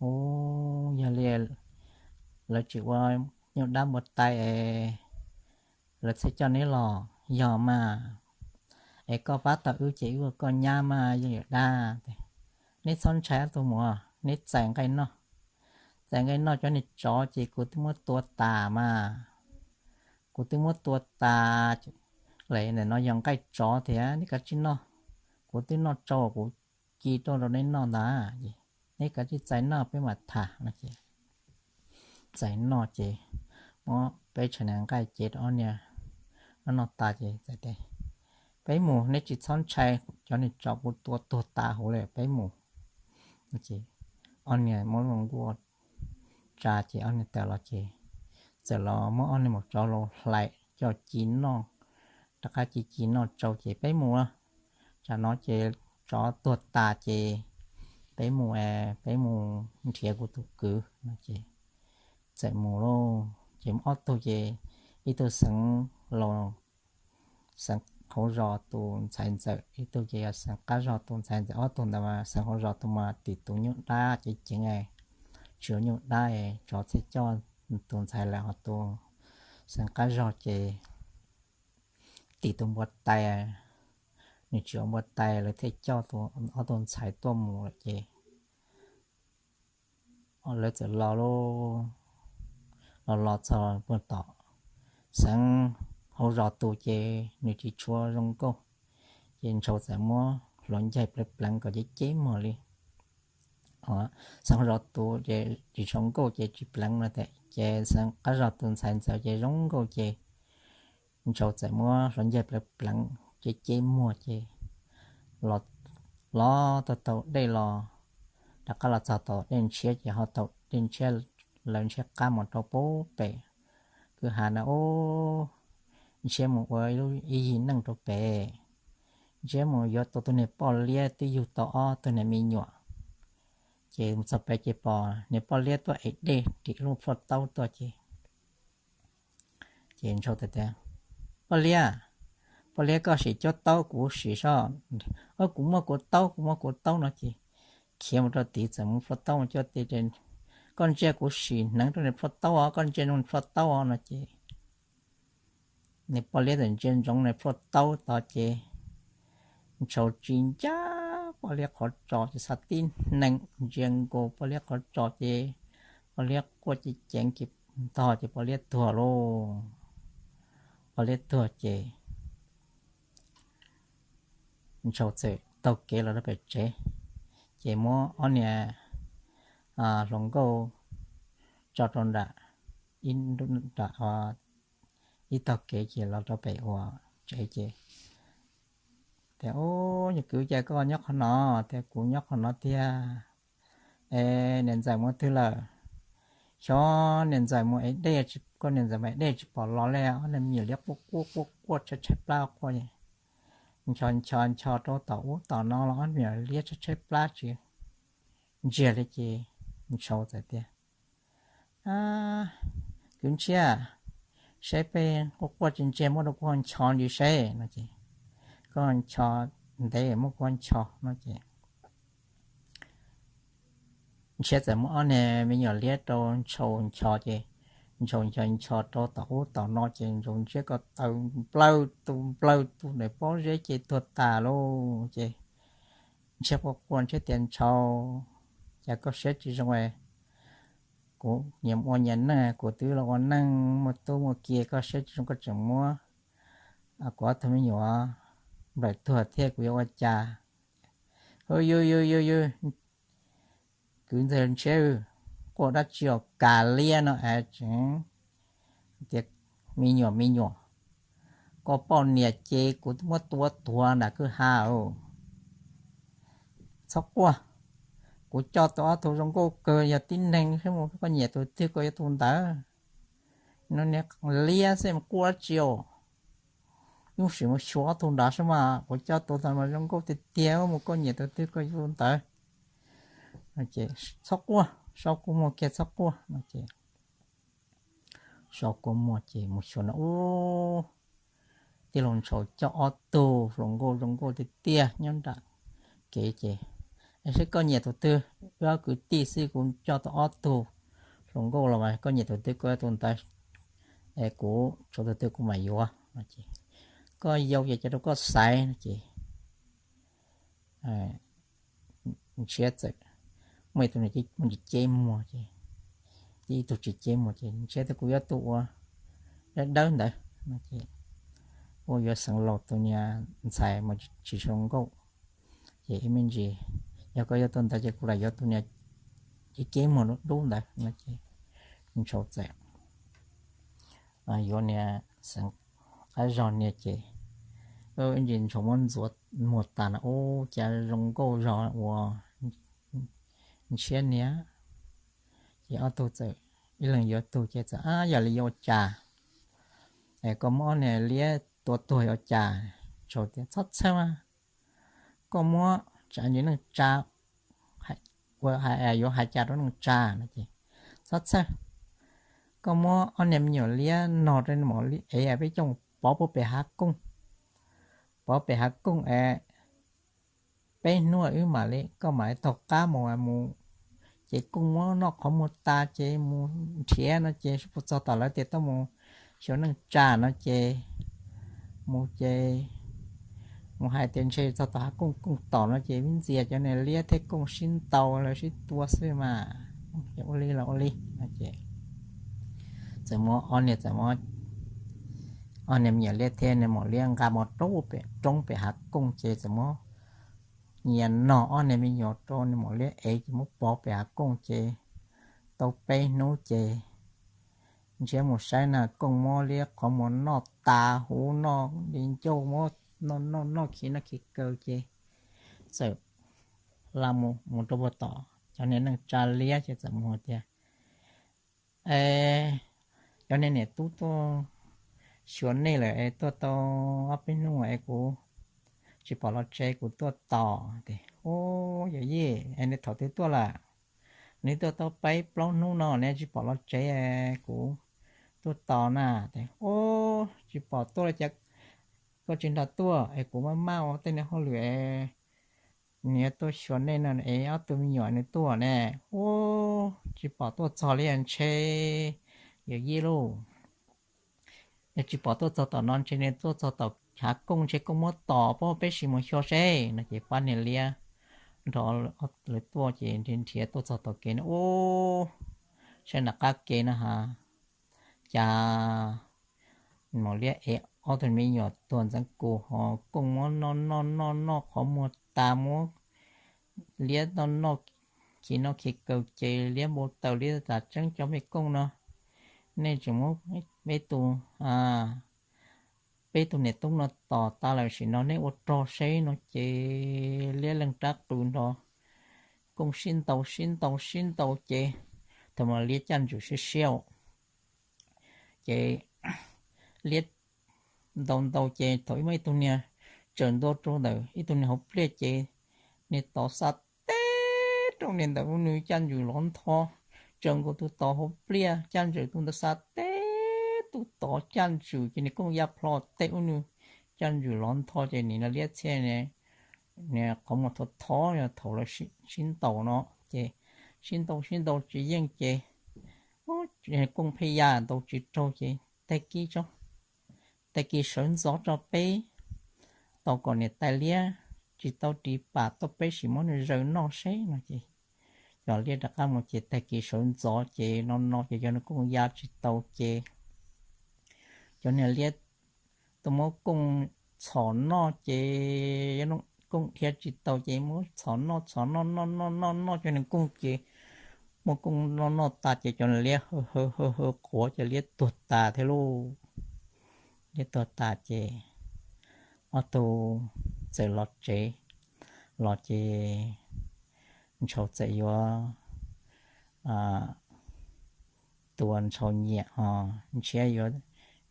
Ub, yog li lawv tsis ua nyuj dab npua tai, lawv thiaj coj neb los, yog mas. Es koj pab tau wb ces wb ua koj nyab mas yog yawm dab. Neb txhob ntshai ob tug muam, neb txais nqaij noj. Txais nqaij noj, cov niag tsov ces kuv twb muab tua tas mas. Kuv twb muab tua tas lawm, ntawm no yog nqaij tsov thiab, neb kav tsij noj. Kuv twb noj tsau kuv ci rau rau neb noj ntag. Neb kav tsij txais noj peb mam tham no ces txais noj ces muab peb tshais niag nqaij cev rau ob niag noj tas ces txawm tias, Peb mus, neb tsis txhob ntshai, cov niag tsov kuv tua tuag tas huv lawm, peb mus. Ces ob niag muab lub nkuaj tsa ces ob niag tawm los ces txawm los muab ob niag maum tsov laus hlais coj ci noj, rov qab ci ci noj tsau ces, Peb mus, tsam no ces tsov tuag tas ces peb mus, peb mus nrhiav kuv tus kwv no ces txawm mus lauj. Ces ob tug ces ib tug xeev laus, xeev hauv zos tus ntxhais ntxawm, ib tug ces yog xeev qab zos tus ntxhais ntxawm, ob tug ntawd mas xeev hauv zos tus mas tim tus nyuj dab ceev ceev, tsis ua nyuj dab, tsov thiaj coj tus ntxhais lawm, ho tus xeev qab zos ces tim tus npua tais, nws tsis ua npua tais, lawv thiaj coj ob tug ntxhais tuaj mus lawm ces lawv txawm los lauj, los los txog puag tom xeev hauv zos tus ces nws tsis tshua zoo nkauj, ces Ntshaus txawm muab hluav ncaig pleev pleev kom ceb ceb muag li. Xeev hauv zos tus ces tsis zoo nkauj ces tsis pleev no, ces xeev qab zos tus ntxhais ntxawm ces zoo nkauj ces Ntshaus txawm muab hluav ncaig pleev pleev ceb ceb muag ces los tau tau dej los, rov qab los txog tom dej ntshiab ces ho tau dej ntshiab, lawv ntshiab qab mus rau pem kwj ha na, ub, ntshiab mus ua ib yig neej rau pem, ntshiab mus yuav tau tus niag poj liab twb yug tau ob tug niag me nyuam. Ces mus txog pem ces pom niag poj liab tuaj ev dej ris lub plhuaj taub tuaj ces ces Ntshaus tias, Poj liab, poj liab, koj sim cuab taub kuv sim soj. Kuv muaj kuv taub, kuv muaj kuv taub no ces khiav mus rau tid txawm muab plhuaj taub mus cuab tej Koj ntsia kuv sim hneev rau niag plhuaj taub os, koj ntsia niag plhuaj taub os no ces nws poj liab txawm ntsia ntsoov niag plhuaj taub tod ces Ntshaus tsis ncaj poj liab qhov tsos ces xa tib hneev ntsia nkaus poj liab qhov tsos ces poj liab quaj ceev ceev ces ntog ces poj liab tuag lauj. Poj liab tuag ces Ntshaus txawm taug kev los rau pem tsev, ces muab ob niag hluas nkauj tso rau nram ib tog kev ces los rau pem ua tsev ces tias, Ub, yog kwv, cas koj nyob qhov no? Tias, Kuv nyob qhov no tiag. Es niam ntxawm mus twg lawm? Xyov niam ntxawm mus ev dej, koj niam ntxawm mus ev dej tsis pom los li, ob niag me nyuam liab quaj quaj quaj quaj tshaib tshaib plab quaj. Nchos nchos nchos rau tom ub tom no los ob niag me nyuam liab tshaib tshaib plab tsis ntsiag li ces Ntshaus txawm tias, Kwv Ntshiab, saib peb quaj quaj tsis ntsiag muab rau kuv ho nchos ntsis seb no ces, Koj nchos ntev muab kuv ho nchos no ces Ntshiab txawm muab ob niag me nyuam liab rau Ntshaus nchos ces Ntshaus nchos nchos rau tom ub tom no ces Ntshaus ntsiab ko taw nplawg tus nplawg tus ntawm pob zeb ces tuag tas lauj. Ces Ntshiab quaj quaj Ntshiab tias, Ntshaus, cas koj siab tsis zoo es kuv nyias ua nyias neej, kuv twb los ua neej muaj tub muaj ki, koj siab tsis zoo koj tseem muab kuv ob tug me nyuam nplawm tuag thiab kuv yuav ua cas? Yus yus yus yus, kwv ntxawg Ntshiab, quaj dab tsi os, kab liab no es tseem tias me nyuam me nyuam, koj poj niam ces kuv muab tua tuag nram kwj ha. Txhob quaj, kuv coj tau ob tug zoo nkauj kawg, yog tib neeg xwb mas koj nyiam tus twg koj yuav tus ntawd. No niag liab xwb mas quaj dab tsi os. Ib sim mus xyuas ob tug nrad saib mas, kuv coj tus ntawd mas zoo nkauj tiag tiag, mus koj nyiam tus twg koj yuav tus ntawd. Txhob quaj, so kua muag kiag txhob quaj no ces so kua muag ces mus xyuas no ub, tij laug Ntshaus coj ob tug hluas nkauj zoo nkauj tiag tiag nyob nram kev ces, Es saib koj nyiam tus twg, wb ob kwv tij xwb, kuv coj tau ob tug hluas nkauj los mas koj nyiam tus twg koj yuav tus ntawd, es kuv tshuav tus twg kuv mam yuav no ces, Koj yau ces cia rau koj xaiv no ces Ntshiab txawm muaj ib tug niag muaj ntsis ceb muag ces, ib tug tsis ceb muag ces Ntshiab tias, Kuv yuav tus uas dawb dawb ntawd no ces, Ua yuav xeev laus tus niag ntxhais mas tsis zoo nkauj, ces ib me ntsis yog koj yuav tus ntawd ces kuv lam yuav tus niag ceb ceb muag dub ntawd no ces Ntshaus txawm yuav niag xeev qab zog niag ces, ib ntsis Ntshaus muab ntxuav muag tas no ub, cas zoo nkauj zog ua Ntshiab niag. Ces ob tug txawm ib leeg yuav tug ces txawm, Ab, yog li yuav ua cas? Es koj muab ob niag liab tua tuag yuav ua cas? Ntshaus tias, Txhob txhawj mas, koj muab tsa ntsis neej tsa, ua, yuav hais cas rau neej tsa no ces, Txhob txhawj, koj muab ob niag me nyuam liab no rau mam li ev peb coj mus pov puag pem hav kooj, pov pem hav kooj es peb hnub wb mam li, koj mam li taug qab mus, mus ces kooj muab noj qhov muag tas ces mus nrhiav no ces puas txog tom lawv tias tau mus xyuas neej tsa no ces mus ces mus hais tias ntshe txog tom hav kooj kooj tom no ces ib ntxias cov niag liab thiab kooj sib ntaus lawv sib tua xwb mas, ua li los ua li no ces txawm muab ob niag, txawm muab ob niag me nyuam liab thiab niag maum liab nqa mus rau pem roob pem hav kooj ces txawm muab nyias nog ob niag me nyuam rau niag maum liab ev ces muab pov pem hav kooj ces tau peb hnub ces Ntshiab mus saib na kooj muab liab qhov muag noj tas huv, noj li ncauj, muab noj noj noj khi noj khi kaw ces txawm la mus mus rau puag tom cov niag neej tsa liab ces txawm mus tias, Es cov niag niam tub tuaj xyuas nej lawm es tuaj tau ob peb hnub es kuv tsis pom los tsev, kuv tuaj tos. Tias, Ub, yawm yij, es nws thaum twg tuaj lawm? Nws tuaj tau peb plaub hnub no, nws tsis pom los tsev, kuv tuaj tos na. Tias, Ub, tsis pom tuaj li cas, koj tsis nrog tuaj es kuv maj maj ua tej niag hauj lwm es nws yuav tuaj xyuas nej no es ob tug me nyuam nws tuaj ne. Ub, tsis pom tuaj txog li, ntshe yawm yij lauj, yog tsis pom tuaj txog tom no ntshe nws tuaj txog tom hav kooj, ntshe kooj muab tom, pab peb sim mus xyuas seb no. Ces pab niag liab nrog lawv tuaj ces nrhiav tuaj txog tom kev no, ub, saib nram qab kev no ha, cas mam liab ev ob tug me nyuam tuag ntxeev kus ho kooj muab noj noj noj noj qhov muag tas, muab liab noj noj, khi noj khi kaw ces liab npau taws, liab tas tseeb cov me kooj no nej tseem muab peb tus, peb tus niam tub no tom tas lawm, sim no nej ua rog seb no. Ces liab leej rab qws nrog kooj sib ntaus sib ntaus sib ntaus ces thaum no liab caj ntswm siab siab, ces liab ntaus ntaus ces thaum ib muaj ib tug niag tsaws ntua rau ntawm ib tug niag hauv pliaj ces niag tod xa teb rau niag ntawd, nws caj ntswm lov ntho, tsaws nkaus tus tod hauv pliaj, caj ntswm tus ntawd xa teb, tus tod caj ntswm ces niag kooj ya plho teb ub, nws caj ntswm lov ntho ces nim no liab txhiaj niag qhov muag thov thov yog thaum lawv sib ntaus no ces sib ntaus sib ntaus tsis yeej ces kooj pheej ya ntaus tsis raug ces tag kis tso, tag kis sawv ntxov tso peb tau kom niam tais liab tsis tau ris pam tuaj peb sim muab nws zaws noj seb no ces cov liab rov qab mus ces tag kis sawv ntxov ces no no ces cov niag kooj ya tsis tau ces cov niag liab tuaj muab kooj txhom noj ces kooj dhia tsis tau ces muab txhom noj txhom noj noj noj noj noj cov niag kooj ces muab kooj noj noj tas ces cov niag liab haw haw haw haw quav ces liab tuag tas thiab lauj. Liab tuag tas ces ob tug txawm los tsev los ces Ntshaus txawm yuav tus uas Ntshaus nyiam ho Ntshiab yuav,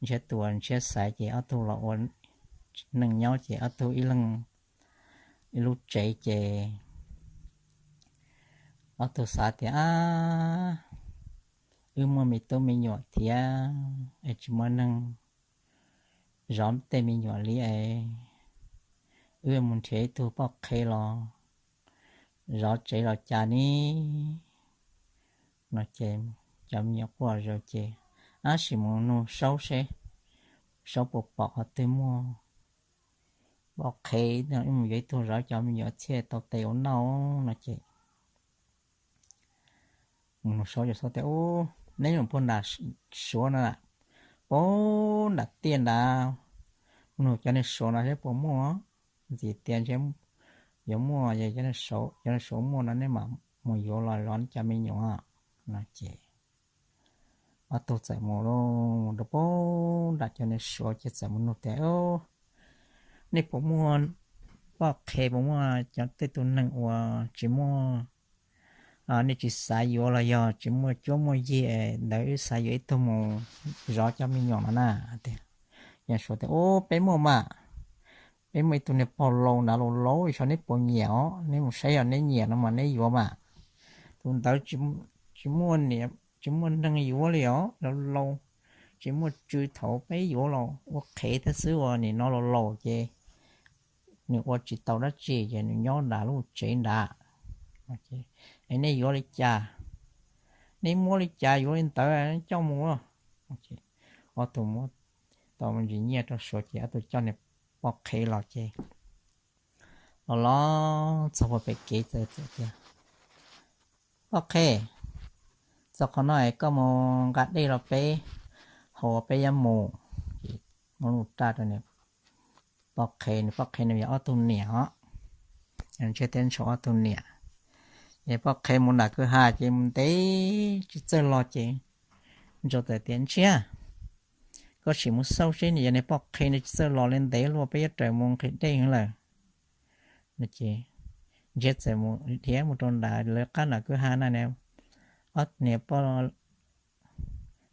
Ntshiab tus uas Ntshiab xaiv ces ob tug los ua neej nyob ces ob tug ib leeg ib lub tsev ces ob tug xav tias, ab, wb muaj me tub me nyuam thiab es tsis muaj neeg zov tej me nyuam li es wb mus nrhiav ib tug poj qhe los zov tsev los cas ni no ces cov me nyuam quaj zom zaws ces, ab, sim mus nug Saub seb Saub puas pom qhov twg muaj poj qhe no wb mus yuav ib tug zov cov me nyuam thiaj tau tes ua noj no ces mus nug Saub ces Saub tias, ub, neb mus puag nram Suav no, puag nram tiaj nrad, mus nug cov niag Suav no seb puas muaj, ntxim tias ntshe yuav muaj, yog cov niag Suav muaj no nej mam mus yuav los zov cov me nyuam no ces ob tug txawm mus mus rau puag nram cov niag Suav ces txawm mus nug tias, nej puas muaj poj qhe, puas muaj cov tej tus neeg uas tsis muaj, nej tsis xav yuav los yog tsis muaj cuab muaj yig ntawd wb xav yuav ib tug mus zov cov me nyuam no na. Cov Suav tias, ub, peb muaj mas, peb muaj ib tug niag pog laus nrad laus laus xyov neb puas nyiam os, neb mus saib yog neb nyiam no mas neb yuav mas. Tus ntawd tsis muaj, tsis muaj neeg yuav li os, laus laus, tsis muaj tswv, thaum peb yuav los ua qhev thiab xwb uas nim no laus laus ces nws ua tsis tau dab tsi ces nws nyob nram lub tsev nrad. Es nej yuav li cas? Nej muab li cas yuav li ntawd, coj mus. Ob tug muab tau me ntsis nyiaj rau Suav ces ob tug coj niag poj qhe los ces los los txog puag pem kev txawm tias, poj qhe, txog qhov no es koj mus nqa dej los peb haus peb yuav mus. Muab lub raj rau nws poj qhe, nws poj qhe nws yog ob tug niam os, Ntshiab thiab Ntshaus ob tug niam. Es poj qhe mus nram kwj ha ces mus ntev tsis txawj los ces Ntshaus txawm tias, Ntshiab, koj sim mus xauj seb nws yog niag poj qhe nws tsis txawj los li, ntev luaj peb yuav raws mus nqhis dej heev lawm. Ces Ntshiab txawm mus dhia mus rau nram lawv qab nram kwj ha na, ob niag poj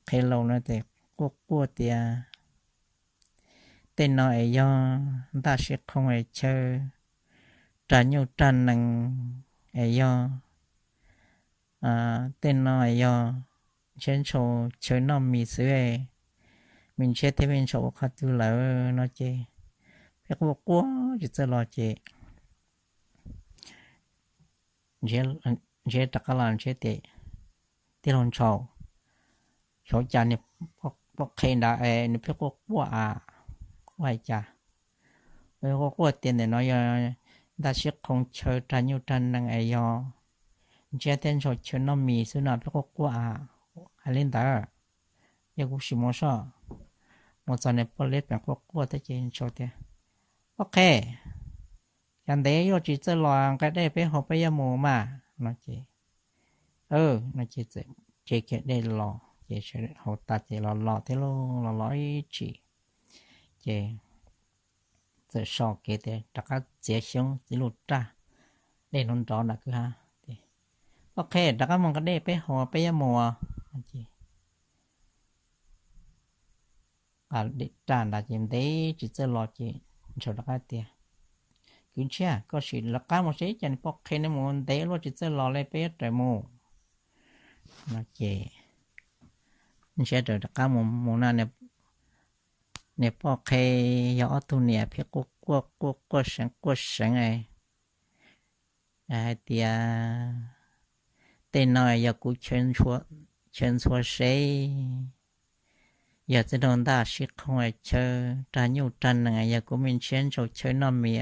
qhe laus no ces quaj quaj tias, tej no es yog ntaj sib qhoo es chaw rag nyuj rag nees es yog, tej no es yog Ntshiab Ntshaus chaw noj mis xwb, me Ntshiab thiab me Ntshaus ua qhov twg lawm no ces peb quaj quaj tsis txawj los ces Ntshiab rov qab los ntshiab tias, Tij laug Ntshaus, xyov cas niag poj qhe ntawd es nws pheej quaj quaj a, quaj hais cas? Quaj quaj tias ntawm no yog ntaj sib qhoo chaw rag nyuj rag nees es yog ntshiab thiab ntshaus chaw noj mis xwb no pheej quaj quaj a, hais li ntawd. Yog kuv sim mus soj, mus txog nws poj liab peem quaj quaj thiab ces Ntshaus tias, Poj qhe, cas ntev luaj tsis txawj los, nqa dej peb haus peb yuav mus mas, no ces, no ces txawm cev kiag dej los ces sawv daws haus tas ces los los thiab lauj, los los ib chim ces txawm so kev tias rov qab txiav xyoob txiav lub raj, dej nrov nrov nram kwj ha. Poj qhe, rov qab mus nqa dej peb haus peb yuav mus. Ces nqa dej raj ntawd ces ntev tsis txawj los ces Ntshaus rov qab tias, Kwv Ntshiab, koj sim rov qab mus seb cas nws poj qhe no mus ntev luaj tsis txawj los li, peb yuav raws mus, no ces Ntshiab raws rov qab mus mus na, niag poj qhe yog ob tug niam pheej quaj quaj quaj quaj seev quaj seev hais tias, Tej no yog kuv chaw ntxhua seb, yog txiv nraug ntaj sib qhoo chaw rag nyuj rag nees, yog kuv me ntshiab ntshaus chaw noj mis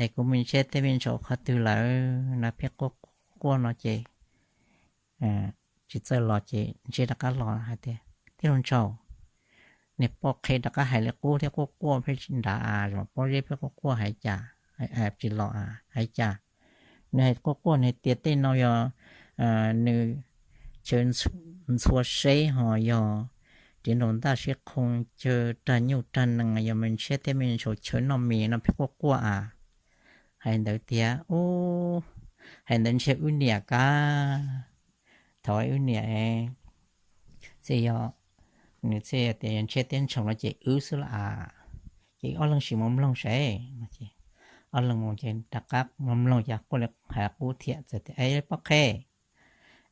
es kuv me ntshiab thiab me ntshaus qhov twg lawm no pheej quaj quaj no ces tsis txawj los ces Ntshiab rov qab los hais tias, Tij laug Ntshaus, niag poj qhe rov qab hais li qub thiab, quaj quaj pheej tsis nrad, pob zeb pheej quaj quaj hais cas, tsis los hais cas. Nws hais quaj quaj nws tias tej no yog nws chaw ntxhua seb ho yog txiv nraug ntaj sib qhoo chaw rag nyuj rag nees, yog me ntshiab thiab me ntshaus chaw noj mis no pheej quaj quaj a. Hais ntawd tias, Ub, hais ntawd ntshe wb niam kab. Thaum wb niam thiaj yog, nws thiaj tias yog ntshiab thiab ntshaus no ces wb xwb las as. Ces ob leeg sim mus mloog saib. Ob leeg mus ces rov qab mus mloog cas quaj li hais qub thiab, txawm tias, Es poj qhe,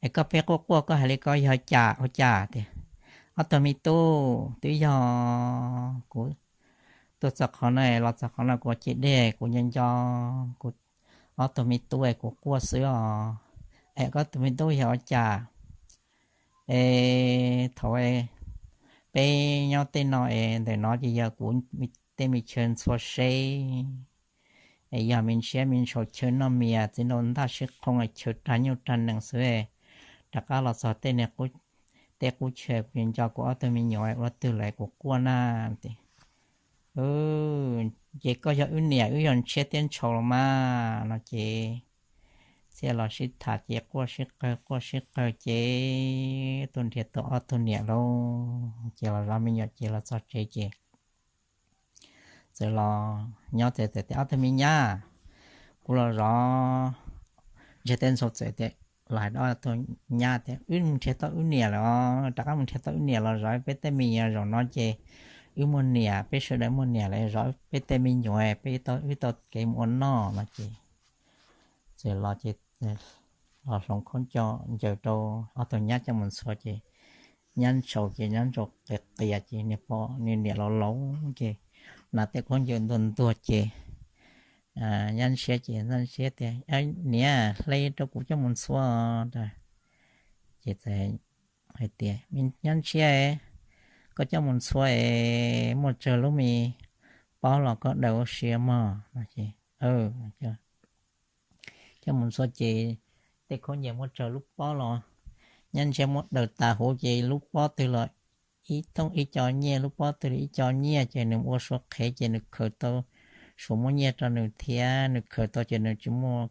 es koj pheej quaj quaj koj hais li ko yog cas ua cas? Tias, Ob tug me tub, twb yog kuv tuaj txog qhov no los txog qhov no kuv ua ce dej kuv nco nco kuv ob tug me tub es kuv quaj xwb os. Es koj tus me tub yog ua cas? Es thaum peb nyob tej no es ntawm no ces yog kuv tej me chaw ntxhua seb, es yog me ntshiab me ntshaus chaw noj mis, txiv nraug ntaj sib qhoo chaw rag nyuj rag nees xwb. Rov qab los txog tej niag tej qub chaw kuv nco kuv ob tug me nyuam ua twg lawm kuv quaj na. Ces, Ces koj yog wb niam, wb yog ntshiab thiab ntshaus los mas no ces thiaj los sib tham ces quaj sib qawg quaj sib qawg ces tuaj nrhiav tau ob tug niam lauj. Ces los zov me nyuam ces los txog tsev ces txawm los nyob txawm tias, Ob tug me nyab, kuv los zov ntshiab thiab ntshaus. Txawm tias los hais rau ob tug nyab tias, Wb mus nrhiav tau wb niam lawm, rov qab mus nrhiav tau wb niam los zov peb tej me nyuam. Zaum no ces wb muaj niam, peb sawv daws muaj niam lawm, zov peb tej me nyuam, peb wb tau kev mus ua noj no ces txawm los ces los hloov khaub ncaws rau ob tug nyab coj mus ntxhua ces nyab ntshaus ces nyab ntshaus qias qias ces niag poj niam laus laus ces hnav tej khaub ncaws ntuag ntuag ces nyab ntshiab ces nyab ntshiab tias, Niam, hle rau kuv coj mus ntxhua. Ces hais tias, Nyab ntshiab, koj coj mus ntxhua es muaj tsawg lub me pob los koj daws ua si mog no ces coj mus ntxhua ces tej khaub ncaws muaj tsawg lub pob los nyab ntshiab muab daws tas huv ces lub pob twg los ib thooj ib co nyiaj, lub pob twg los ib co nyiaj ces nws ua suab qhev ces nws khaws tau, suav muab nyiaj rau nws thiab nws khaws tau ces nws tsis muaj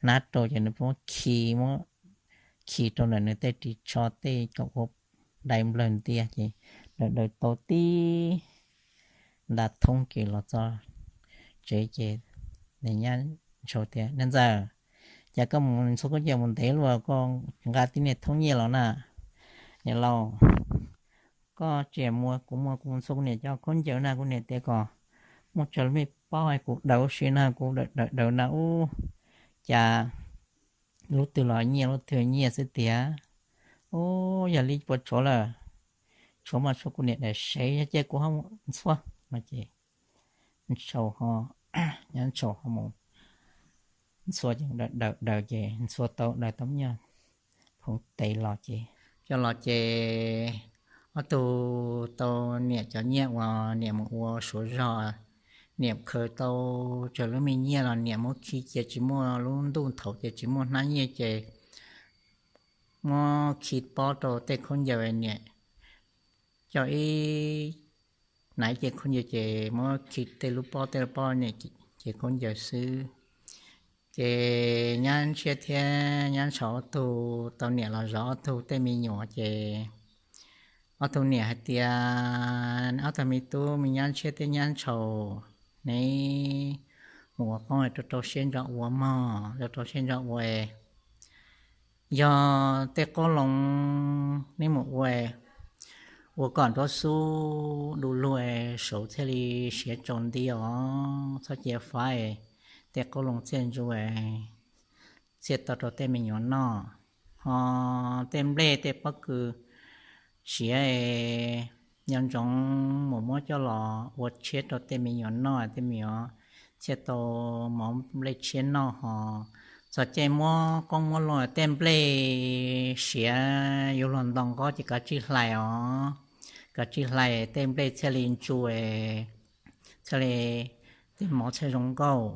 hnab rau ces nws muab khi, muab khi rau ntawm nws tej ris tsho tej kom ua dai nplawg ntias ces daws daws tau tib nta thoob ces los txog tsev ces nyab ntshaus tias, Niag ntxawm, cas koj mus ntxhua khaub ncaws mus ntev luaj koj nqa tib niag thoob nyiaj los na? Niam laus, koj tsis muab kuv, muab kuv mus ntxhua kuv niam cov khaub ncaws na, kuv niam tias kom muaj tsawg lub me pob kuv daws ua si na, kuv daws daws na ub, cas lub twg los nyiaj lub twg nyiaj xwb tiag. Ub, yog li puas tshuav lawm? Tshuav mas tshuav, kuv niam daim sev, yog cia kuv ho mus ntxhua no ces ntshaus ho, nyab ntshaus ho mus ntxhua ces daws daws ces ntxhua tau daws tau nyaj phoov tes los ces, coj los ces ob tug tau niam cov nyiaj uas niam mus ua suav zog, niam khaws tau tsawg lub me nyiaj los niam muab khi cia tsis muaj, lub ntuj thaum ces tsis muaj hnab nyiaj ces muab khi pob rau tej khaub ncaws, niam coj ib hnab ib ce khaub ncaws ces muab khi tej lub pob tej lub pob niam ces khaub ncaws xwb. Ces Nyab Ntshiab thiab Nyab Ntshau ob tug tau niam los zov ob tug tej me nyuam ces ob tug niam hais tias, ob tug me tub me Nyab Ntshiab thiab Nyab Ntshau, neb mus ua qoob rau rau siab ntso ua mog, rau rau siab ntso ua. Yog tej qoob loo neb mus ua, ua kom nruab xub du lug saud thiaj li siav tsaus nti os, txhob cia faib, tej qoob loo txiaj ntsu txiaj tau rau tej me nyuam noj. Ho tej nplej tej pob kws siav, nco ntsoov mus muab coj los ua tshiab rau tej me nyuam noj, tej me nyuam thiaj tau mov nplej tshiab noj. Ho txog caij muab qoob muab loo tej nplej siav yuav luag nto nqob ces kav tsij hlais os, kav tsij hlais tej nplej thiaj li ntsu, thiaj li tej mov thiaj zoo nkauj.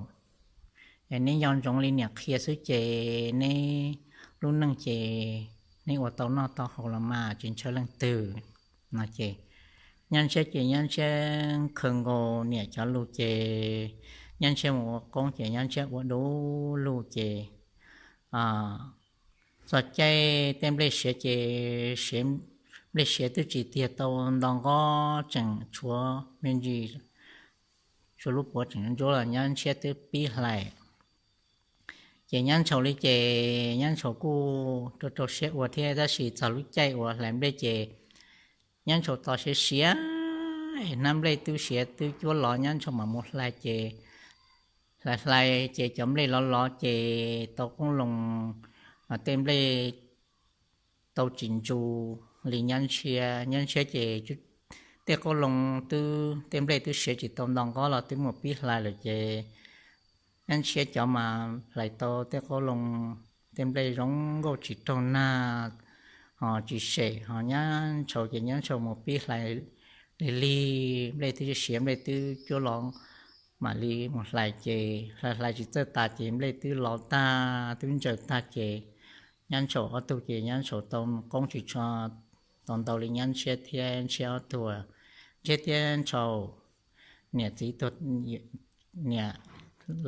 Es neb nco ntsoov li niam qhia xwb ces neb lub neej ces neb ua tau noj tau haus los mas tsis ntshaw leej twg no ces Nyab Ntshiab ces Nyab Ntshiab khaws nkaus niam cov lus ces Nyab Ntshiab mus ua qoob ces Nyab Ntshiab ua du lug ces txog caij tej nplej siav ces siav, nplej siav twb tsis tiag tau nto nqob tseem tshuav me ntsis, tshuav lub puav tseem ntsuab los Nyab Ntshiab twb pib hlais. Ces Nyab Ntshau li ces Nyab Ntshau kuj rau rau siab ua thiab tab sis txog lub caij uas hlais nplej ces Nyab Ntshau tos siav siav, hnab nplej twb siav twb cuab lov Nyab Ntshau mam mus hlais ces hlais hlais ces cov nplej lov lov ces tau qoob loo, tej nplej tau tsis ntsu li Nyab Ntshiab. Nyab Ntshiab ces tej qoob loo twb, tej nplej twb siav tsis tau nto nqob los twb mus pib hlais lawm ces Nyab Ntshiab cov mas hlais tau tej qoob loo, tej nplej zoo nkauj tsis raug nag, ho tsis sem. Ho Nyab Ntshau ces Nyab Ntshau mus pib hlais lig lig, nplej twb siav nplej twb cuab lov mam li mus hlais ces hlais hlais tsis txawj tas ces nplej twb lov tag twb ntsaws tag ces Nyab Ntshau ob tug ces Nyab Ntshau tau qoob tsis tshua tau ntau li Nyab Ntshiab thiab Ntshiab ob tug. Ntshiab thiab Ntshau, niam txiv tuag, niam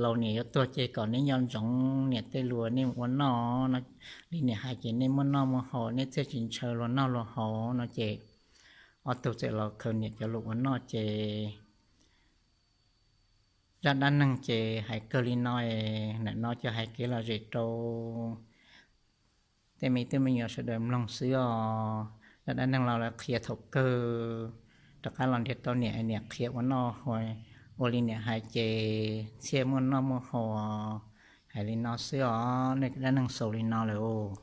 laus niam yuav tuag ces kom neb nco ntsoov niam tej lus, nej ua noj li niam hais ces nej muaj noj muaj haus, nej thiaj tsis ntshaw luag noj luag haus no ces ob tug txawm los khaws niam cov lus ua noj ces zaj dab neeg ces hais kawg li no. Ntawm no cov hais kev lom zem rau tej me tub me nyuam sawv daws mloog xwb os. Zaj dab neeg los lawv qhia thaum kawg, rov qab los nrhiav tau niam, niam qhia ua noj, ua li niam hais ces thiaj muaj noj muaj haus. Hais li no xwb os, nej dab neeg xaus li no lawm.